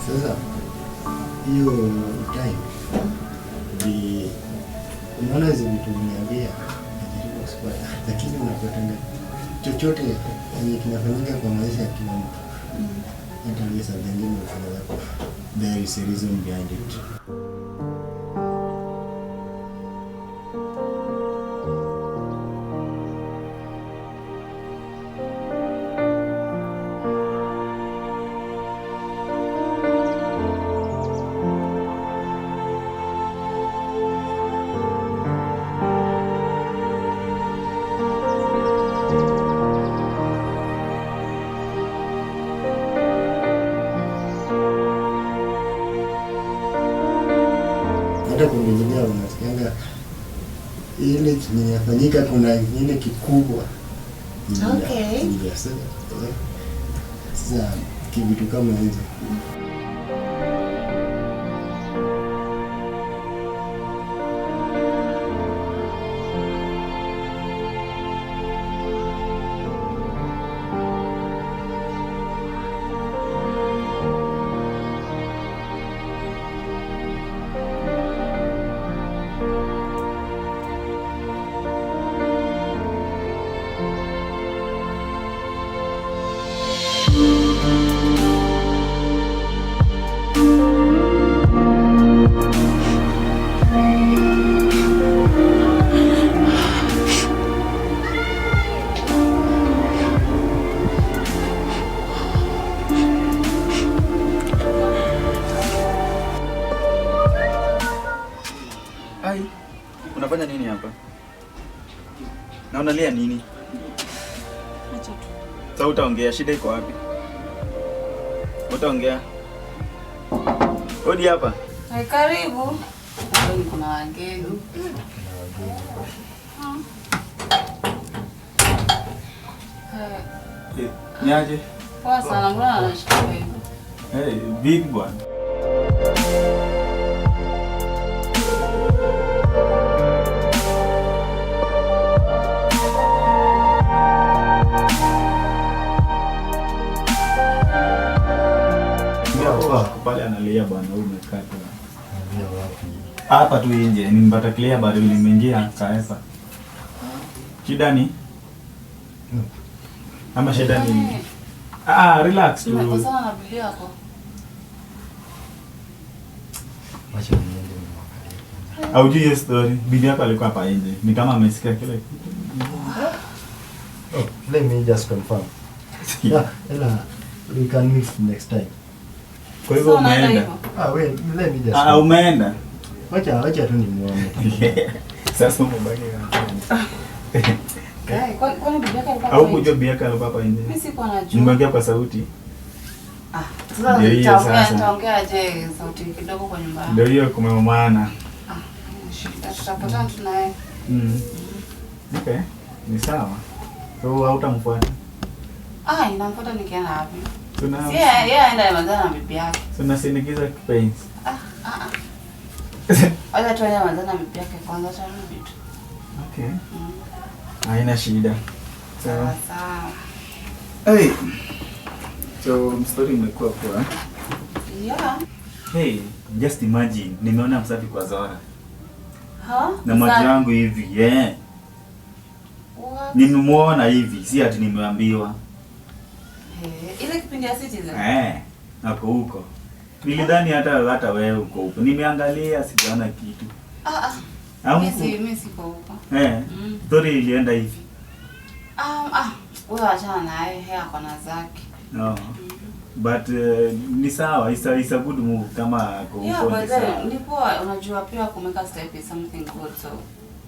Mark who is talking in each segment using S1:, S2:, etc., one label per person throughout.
S1: Sasa hiyo time ni unaona hizo vitu uniambia najaribu kusifuata, lakini unapatanga chochote yenye kinafanyika kwa maisha ya kila mtu, hata wewe saa zingine unafanya, there is a reason behind it. Hata kuongelea unasikianga ile chenye inafanyika, kuna ingine kikubwa. Sasa sasa kivitu kama hizo.
S2: Ai, unafanya nini hapa? Na unalia nini?
S3: Acha tu.
S2: Sasa utaongea, shida iko wapi? Utaongea. Hodi hapa.
S3: Hai, karibu. Leo kuna wageni.
S2: Eh, niaje?
S3: Poa sana, mbona anashika hivi?
S2: Hey, big bwana. Pale analia bwana, huyu umekaa tu. Hapa tu nje, nimepata clear bado nimeingia kaefa. Shida ni? Ama shida ni? Ah, relax tu.
S3: Nimekosana na bibi yako.
S1: Wacha niende nimwangalie.
S2: Haujui hiyo story. Bibi yako alikuwa hapa nje. Ni kama amesikia kile kitu.
S1: Oh, let me just confirm. Yeah, ela, we can meet next time.
S2: Kwa hivyo
S3: Sasa unaenda
S2: umeenda.
S3: hivyo?
S1: Ah, wait, let me just.
S2: Ah, umeenda.
S1: Wacha tu nimuone.
S2: Sasa umebaki kama.
S3: Kai, kwani bibi yako alikuwa
S2: Au
S3: hapa nje?
S2: kujua bibi yako alikuwa hapa nje?
S3: Mimi sikuwa najua.
S2: Nimeongea kwa sauti.
S3: Ah, sasa
S2: Ndio hiyo
S3: nitaongea
S2: sasa.
S3: nitaongea aje sauti kidogo kwa nyumba yangu?
S2: Ndio hiyo kumeumana.
S3: Ah, shida tutapatana tu naye.
S2: Okay, ni sawa. So hautamfuata.
S3: Ah, inamfuata nikienda wapi?
S2: Tuna
S3: Si yeye aenda mazana na bibi yake.
S2: tunasindikiza kipenzi.
S3: Ah, ah, ah. Wacha tuende mazana na bibi yake kwanza tarudi tu.
S2: Okay. Haina shida. Sawa.
S3: Sawa.
S2: Hey. So story imekuwa poa.
S3: Yeah.
S2: Hey, just imagine nimeona Msafi kwa Zora.
S3: Ha?
S2: Na macho yangu hivi, yeah.
S3: What?
S2: Nimemuona hivi, si ati nimeambiwa.
S3: Hey, ile kipindi ya Citizen.
S2: Eh, nako huko. Nilidhani hata wewe uko huko. Nimeangalia sijaona kitu.
S3: Ah ah.
S2: Au
S3: Mimi siko huko.
S2: Eh, story ilienda hivi.
S3: Wewe achana naye, yeye ako na zake.
S2: No. But ni sawa, it's a good move kama ako
S3: Yeah,
S2: huko
S3: but
S2: ni
S3: then
S2: sawa.
S3: ndipo unajua pia kumeka step is something good, so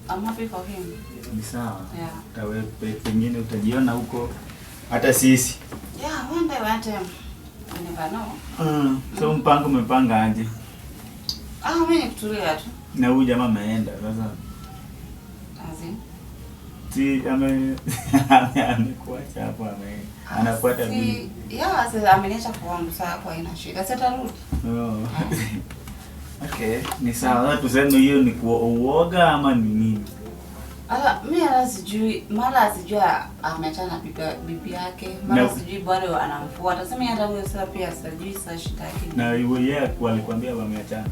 S3: I'm happy for him.
S2: Ni sawa.
S3: Yeah.
S2: Hata wewe pengine utajiona huko hata sisi.
S3: Yeah, one day one time. You never know.
S2: So mpango umepanga aje?
S3: Ah, mimi nikutulia tu.
S2: Na huyu jamaa ameenda sasa.
S3: As in.
S2: Si ame amekuacha hapo anafuata bibi.
S3: Yeah, sasa ameniacha kwangu sasa hapo haina shida. Sasa tarudi.
S2: Oh. Okay, ni sawa. Sasa tuseme hiyo ni uoga ama ni nini?
S3: Ala mimi hata sijui, mara sijui ameachana na bibi yake, mara sijui bado anamfuata. Sasa mimi hata huyo sasa pia sijui sasa shida yake.
S2: Na yeye alikwambia wameachana?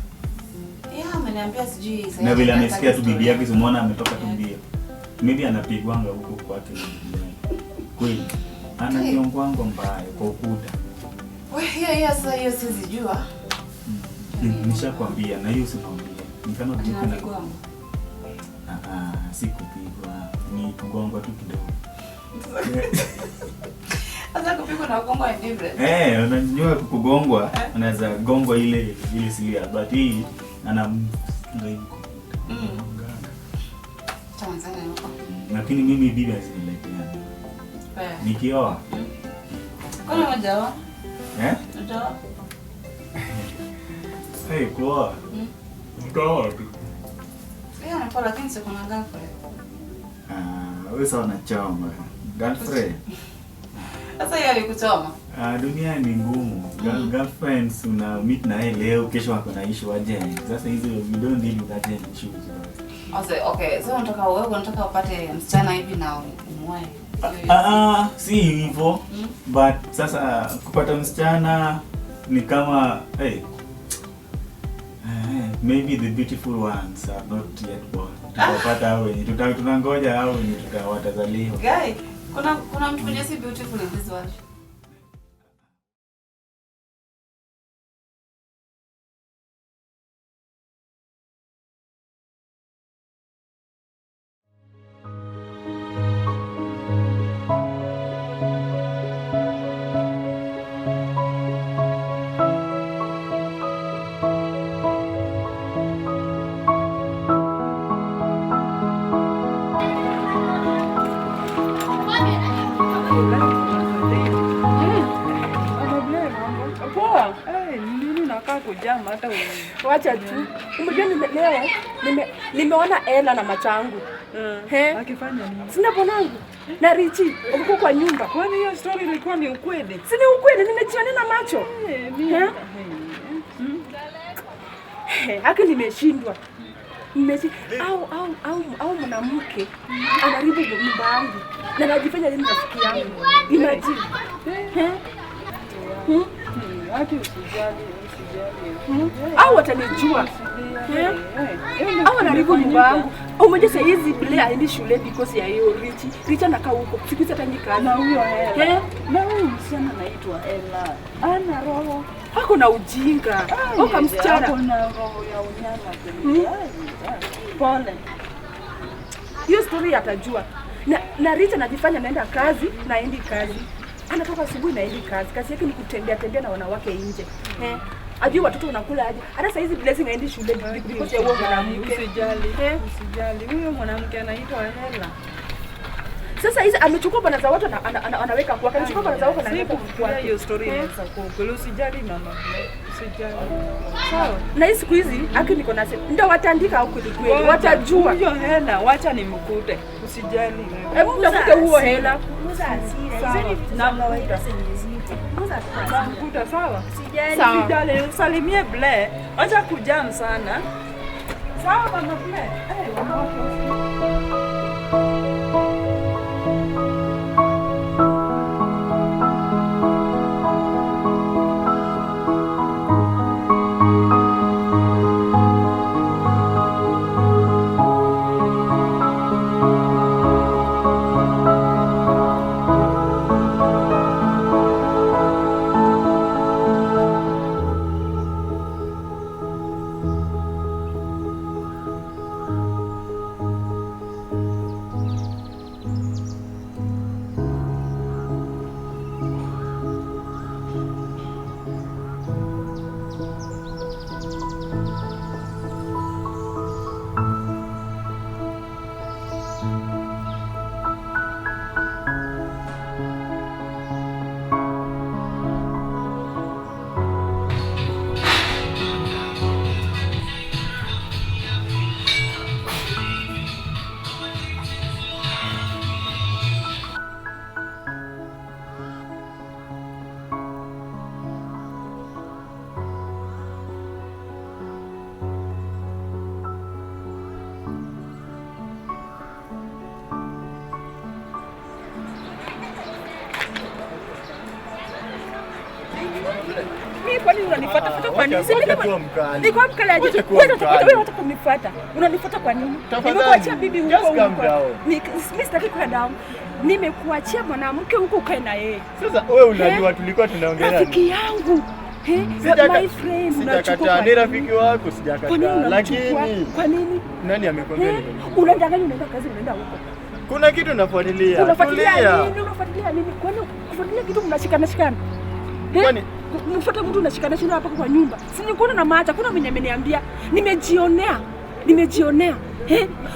S3: Yeah, ameniambia sijui sasa.
S2: Na vile amesikia tu bibi yake simuona ametoka tu mbio. Maybe anapigwanga huko kwake. Kweli. Ana kiongwango mbaya kwa ukuta.
S3: Wewe hiyo sasa hiyo sizijua.
S2: Nishakwambia na hiyo sinaambia. Ni kama
S3: anapigwa.
S2: Si kupigwa, ni kugongwa tu kidogo.
S3: Sasa kupigwa na kugongwa ni different.
S2: Unajua kugongwa, unaweza gongwa ile silia, but hii ana ndio.
S3: Tanzania huko.
S2: Lakini mimi bibi asiniletea. Nikioa.
S3: Kwani hujaoa? Hujaoa?
S2: Hey, kuoa. Nitaoa tu.
S3: Yeah, kwa lakini siko na girlfriend.
S2: Wewe sawa unachoma. Girlfriend.
S3: Sasa yeye alikuchoma.
S2: Dunia ni ngumu. Girlfriends una meet na yeye leo, kesho wako na issue aje. Sasa hizo you don't deal with that issues.
S3: Okay, so unataka wewe unataka upate msichana hivi na umuoe.
S2: Si hivyo. But sasa kupata msichana ni kama maybe the beautiful ones are not yet born. Tutapata hao wenye tunangoja hao wenye tutawatazaliwa.
S3: Guy, kuna mtu mwenye si beautiful in this world.
S4: Wacha tu. Umejua leo nimeona Ella na macho yangu.
S5: Akifanya nini?
S4: Sina bonangu. Na Richi ulikuwa kwa nyumba.
S5: Kwani hiyo story ilikuwa ni ukweli?
S4: Si ni ukweli, nimejionea na macho. Haki nimeshindwa. Au mwanamke anaharibu nyumba yangu na anajifanya ni rafiki yangu. Imagine.
S5: Haki usijali.
S4: Au watanijua. Au anaharibu nyumba yangu. Umoja sasa hizi bila aendi shule because ya hiyo Richi. Richi anakaa huko. Siku hizi hata nikana.
S5: Na huyo Ella. Na huyo msichana anaitwa Ella. Ana roho.
S4: Hako na ujinga. Oka msichana.
S5: Hako na roho ya unyama. Pole.
S4: Hiyo story atajua. Na Richi anajifanya anaenda kazi na aendi kazi. Anatoka asubuhi na aendi kazi. Kazi yake ni kutembea tembea na wanawake nje. Ajui watoto wanakula aje. Hata saa hizi Blessing aendi shule because ya huyo mwanamke.
S5: Usijali. Usijali. Huyo mwanamke anaitwa Ella.
S4: Sasa hizi amechukua bana za watu anaweka kwa. Amechukua bana za watu anaweka kwa.
S5: Hiyo story inaweza kuwa. Usijali mama. Usijali. Sawa.
S4: Na hii siku hizi haki niko na ndio wataandika huko kweli. Watajua.
S5: Huyo Hela wacha nimkute. Usijali.
S4: Hebu mtafute huo Hela.
S5: Namkuta. Namkuta sawa? Usijali. Usijali. Usalimie Blair. Acha kujam sana. Sawa mama Blair. Wanawake.
S4: Mimi kwa nini unanifuata fuata kwa nini?
S1: Wacha kuwa mkali.
S4: Niko mkali aje?
S1: Wacha kuwa mkali.
S4: Wewe unataka kunifuata. Unanifuata kwa nini? Nimekuachia bibi huko huko. Mimi sitaki kwenda down. Nimekuachia mwanamke huko ukae na yeye.
S1: Sasa wewe unajua tulikuwa tunaongelea.
S4: Rafiki yangu. My friend,
S1: sijakataa, ni rafiki wako sijakataa. Lakini
S4: kwa nini?
S1: Nani amekwambia nini?
S4: Unadanganya, unaenda kazi, unaenda huko.
S1: Kuna kitu nafuatilia.
S4: Unafuatilia nini? Unafuatilia nini? Kwani kufuatilia kitu mnashikana shikana?
S1: Kwani
S4: mfuata mtu unashikana shikana hapa kwa nyumba. Si nikuona na macho, kuna mwenye ameniambia. Nimejionea. Nimejionea.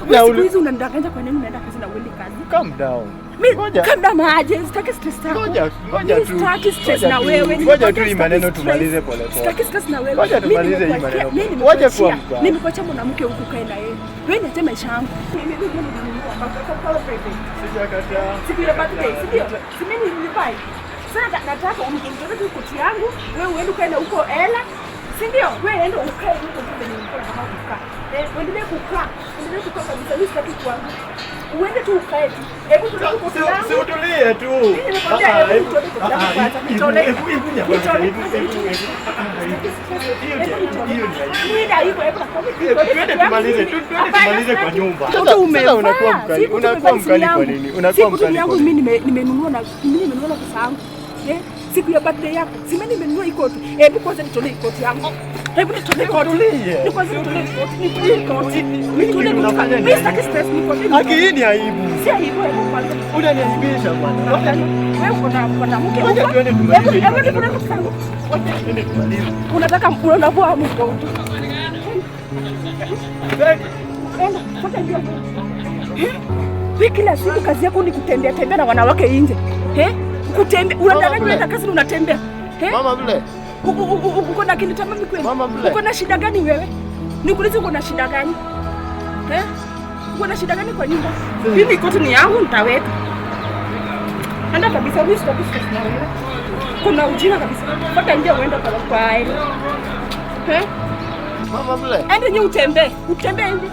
S4: Wewe siku hizi unanidanganya kwa nini unaenda kazi na uendi kazi?
S1: Calm down.
S4: Mimi calm down aje, sitaki stress yako.
S1: Ngoja tu.
S4: Sitaki stress na wewe.
S1: Ngoja tu hii maneno tumalize pole pole.
S4: Sitaki stress na wewe.
S1: Ngoja tumalize hii maneno. Ngoja kuwa mkali.
S4: Nimekuachia mwanamke huku kae na yeye. Wewe niache maisha yangu. Mimi ndio nilinunua kwa present.
S1: Sijakataa.
S4: Siku ya birthday, si ndio? Si mimi nilibuy. Sasa nataka unitoe tu koti yangu, wewe uende ukae na huko hela. Si ndio? Wewe enda ukae huko tu penye ulikuwa unataka kukaa. Uendelee kukaa. Uendelee kukaa kabisa, mimi sitaki kuangu. Uende tu ukae tu. Hebu tutoe koti yangu.
S1: Si utulie tu.
S4: Mimi nimekwambia hebu tutoe koti yangu kwanza. Nitolee.
S1: Twende tumalize, twende tumalize kwa nyumba. Sasa unakuwa mkali. Unakuwa mkali kwa nini? Unakuwa mkali kwa nini?
S4: Mimi nimenunua na mimi nimenunua na pesa yangu. Siku ya birthday yako. Si mimi nimenunua ikoti. Hebu kwanza nitolee ikoti yangu. Hebu nitolee ikoti. Ni kwanza nitolee ikoti. Nitolee ikoti. Nitolee ikoti. Mimi sitaki stress niko.
S1: Haki hii ni aibu.
S4: Si aibu, hebu kwanza.
S1: Unaniaibisha bwana.
S4: Wewe uko na mke huko.
S1: Twende tumalize.
S4: Hebu nitolee ikoti yangu. Unataka unavua mkono. Enda, fuata njia. Wewe kila siku kazi yako ni kutembea tembea na wanawake nje. Kutembea, unadanganya unaenda kazi na unatembea.
S1: Mama vile.
S4: Uko na kinita mimi kweli? Uko na shida gani wewe? Nikuulize uko na shida gani? Uko na shida gani kwa nyumba? Mimi koti ni yangu nitaweka. Enda kabisa mimi sitaki stress na wewe. Kuna ujinga kabisa. Fuata njia uende kwa hela.
S1: Mama vile.
S4: Ende nyi utembee. Utembee hivi.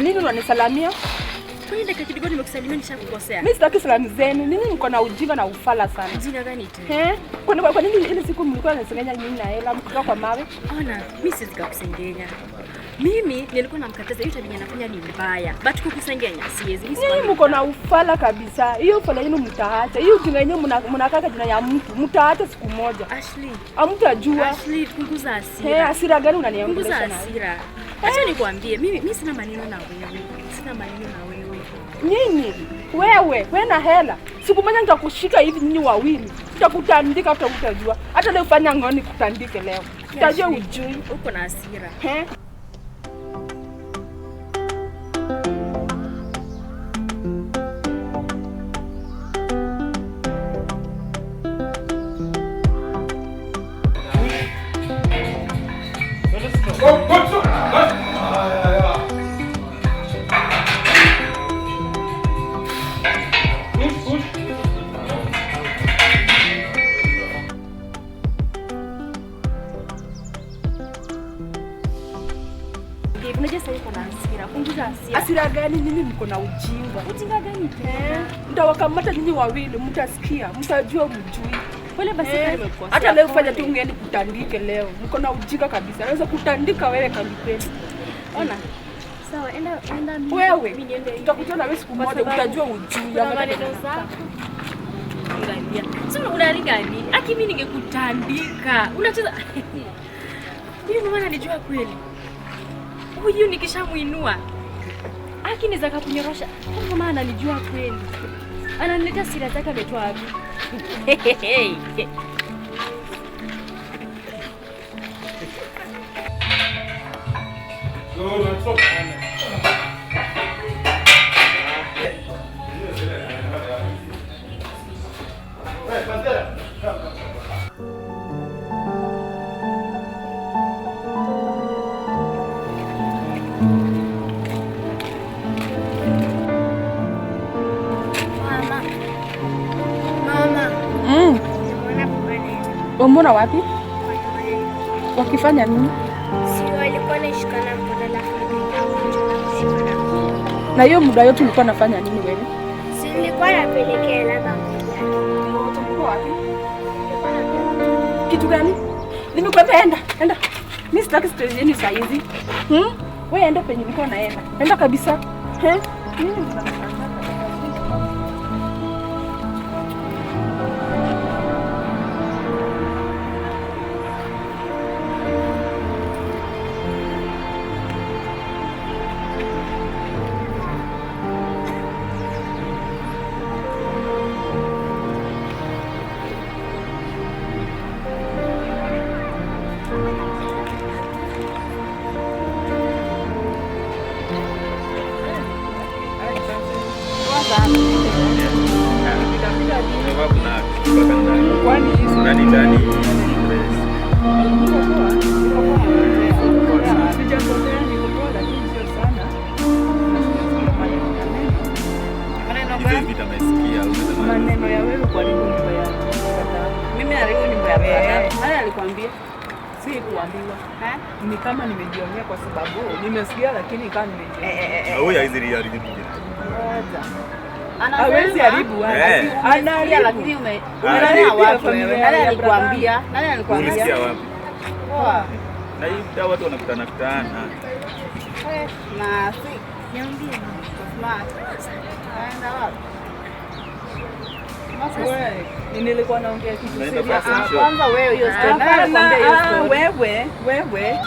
S4: Nini unanisalamia?
S6: Kwani dakika kidogo nimekusalimia nishakukosea.
S4: Mimi sitaki salamu zenu. Ninyi mko na ujinga na ufala sana.
S6: Ujinga gani tena?
S4: Eh? Kwa nini ile siku mlikuwa mnasengenya mimi na hela mkitoka kwa mawe?
S6: Ona, mimi siwezi kukusengenya. Mimi nilikuwa namkataza hiyo tabia anafanya ni mbaya. But kukusengenya siwezi.
S4: Ninyi mko na ufala kabisa. Hiyo ufala yenu mtaacha. Hiyo ujinga yenu mnakaa jina ya mtu. Mtaacha siku moja.
S6: Ashley.
S4: Hamtajua.
S6: Ashley, punguza hasira.
S4: Eh, hasira gani unaniambia?
S6: Punguza hasira. Acha nikwambie, mimi sina maneno na wewe. Sina maneno na wewe.
S4: Nyinyi, wewe na hela. Siku moja nitakushika hivi nyinyi wawili. Nitakutandika hata utajua. Hata leo fanya ngoni kutandike leo. Utajua ujui.
S6: Uko na hasira.
S4: Eh? Hasira gani? Nyinyi mko na ujinga.
S6: Ujinga gani tena?
S4: Nitawakamata nyinyi wawili, mtasikia, mtajua mjui.
S6: Pole basi kama nimekukosea.
S4: Hata leo fanya tu ngeni kutandike leo. Mko na ujinga kabisa. Naweza kutandika wewe kabisa.
S6: Ona. Sawa, enda mimi.
S4: Wewe,
S6: mimi niende.
S4: Tutakutana wewe siku moja utajua ujui.
S6: Kuna maneno zako. Angalia. Sio unaringa nini? Aki mimi ningekutandika. Unacheza. Mimi mama ananijua kweli. Huyu nikishamuinua Aki niza kakunyorosha. Mama ananijua kweli. Ananiletea sira zake ametoa wapi?
S4: Umeona wapi? Wakifanya nini?
S7: Si walikuwa wanashikana mkono alafu nikakuja.
S4: Na hiyo muda yote ulikuwa unafanya nini wewe?
S7: Si nilikuwa napelekea labda yake.
S4: Ulikuwa wapi? Kitu gani? Nimekuambia enda, enda. Mimi sitaki stress yenu saa hizi. Wewe enda penye nilikuwa naenda. Enda kabisa. Mimi ndio
S5: Maneno ya wewe kuharibu nyumba ya
S3: Mimi naharibu nyumba ya baba. Nani alikwambia?
S5: Si kuambiwa. Ni kama nimejionea kwa sababu nimesikia lakini kama nimejionea.
S8: Huyu haizi haribu nyingine.
S5: Hawezi haribu.
S3: Anaharibu lakini umeona wapi wewe? Nani alikwambia? Nani alikwambia?
S8: Ulisikia wapi?
S3: Poa.
S8: Na hii mtaa watu wanakutana kutana.
S3: Na si niambie. Smart. Aenda wapi?
S5: Wewe, nilikuwa naongea kitu serious.
S3: Kwanza wewe hiyo story. Nakwambia hiyo story.
S5: Wewe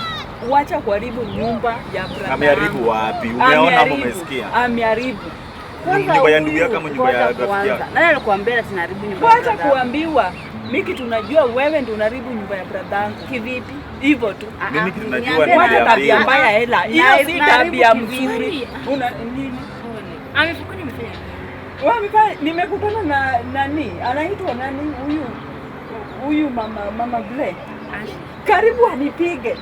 S5: wacha kuharibu nyumba ya brother.
S8: Ameharibu wapi? Umeona hapo, umesikia?
S5: Ameharibu.
S8: Nyumba ya ndugu yako ama nyumba ya rafiki yako?
S3: Nani alikwambia ati naharibu nyumba?
S5: Wacha kuambiwa. Miki tunajua wewe ndio unaharibu nyumba ya brother yangu.
S3: Kivipi?
S5: Hivyo tu.
S8: Mimi kitu najua
S5: ni tabia mbaya hela. Hiyo si tabia mzuri. Una nini?
S6: Amefukuni nimefanya.
S5: Wewe nimekutana na nani? Anaitwa nani huyu? Huyu mama Ble. Karibu anipige.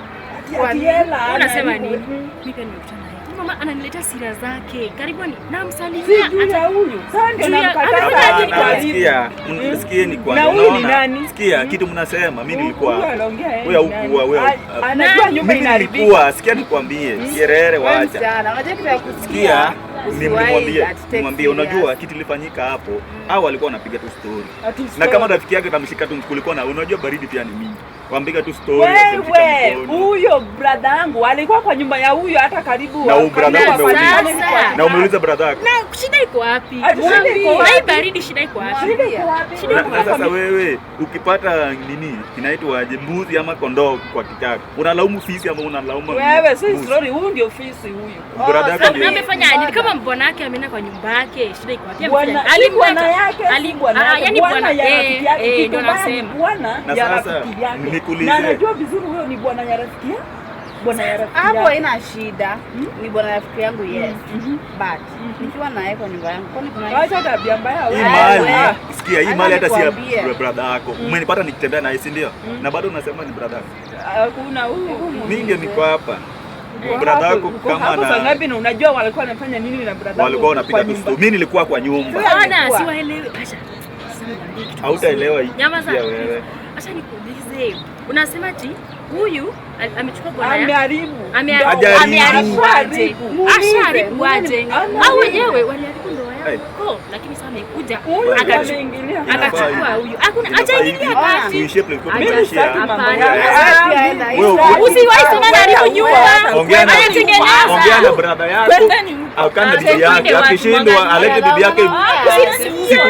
S6: Unasema nini? Mimi pia nimekutana naye. Mama ananiletea sira zake. Karibu ni namsalimia
S5: hata huyu. Sasa ndio namkataza.
S8: Sikia, msikie kwanza.
S5: Na huyu ni nani?
S8: Sikia kitu mnasema, mimi nilikuwa. Wewe hukuwa wewe.
S5: Anajua nyumba inaharibika.
S8: Sikia nikwambie, Kierere waacha.
S3: Unajua kitu ya kusikia.
S8: Nimwambie unajua kitu kilifanyika hapo, au walikuwa wanapiga tu story. Na kama rafiki yake tamshika tu kulikuwa na unajua baridi pia ni mingi. Wampiga tu story.
S5: Wewe huyo brother yangu alikuwa kwa nyumba ya huyo hata karibu.
S8: Na brother yako umeuliza. Na umeuliza brother yako.
S6: Na shida iko wapi? Na hii baridi shida iko wapi?
S5: Shida iko wapi?
S8: Sasa wewe ukipata nini inaitwa aje, mbuzi ama kondoo kwa kichaka, unalaumu fisi ama unalaumu
S5: wewe? Si story, huyu ndio fisi huyu.
S8: Brother yako ndio
S6: amefanya nini? Kama mbona yake ameenda kwa nyumba yake, shida iko wapi?
S5: Alimwana yake,
S6: yani bwana
S5: ya rafiki yake,
S6: ndio nasema
S5: bwana ya rafiki yake. Na najua vizuri huyo ni bwana ya rafiki yake. Bwana ya rafiki
S3: hapo haina shida. Ni bwana ya rafiki yangu, yes. But nikiwa naye kwa nyumba yangu, kwani kuna
S5: acha tabia mbaya
S8: wewe. Hii mali, sikia hii mali hata si ya brother yako. Umenipata nikitembea naye, si ndio? Na bado unasema ni brother yako.
S5: Hakuna huyu.
S8: Mimi ndio niko hapa. Brother yako kama
S5: na hapo ngapi na unajua walikuwa wanafanya nini na brother yako?
S8: Walikuwa wanapiga tu story. Mimi nilikuwa kwa nyumba.
S6: Bwana siwaelewi. Acha.
S8: Hautaelewa hii.
S6: Nyamaza. Acha nikuulize. Unasema ati huyu amechukua bwana yake.
S5: Ameharibu.
S6: Ameharibu aje? Ashaharibu aje? Au wenyewe waliharibu ndoa yao. Lakini sasa amekuja akachukua huyu. Hakuna acha ingilia kati.
S8: Mimi sitaki mambo yako.
S6: Usiwahi sema naharibu nyumba.
S8: Ongea na brother yako. Au kama bibi yake akishindwa alete bibi yake siku.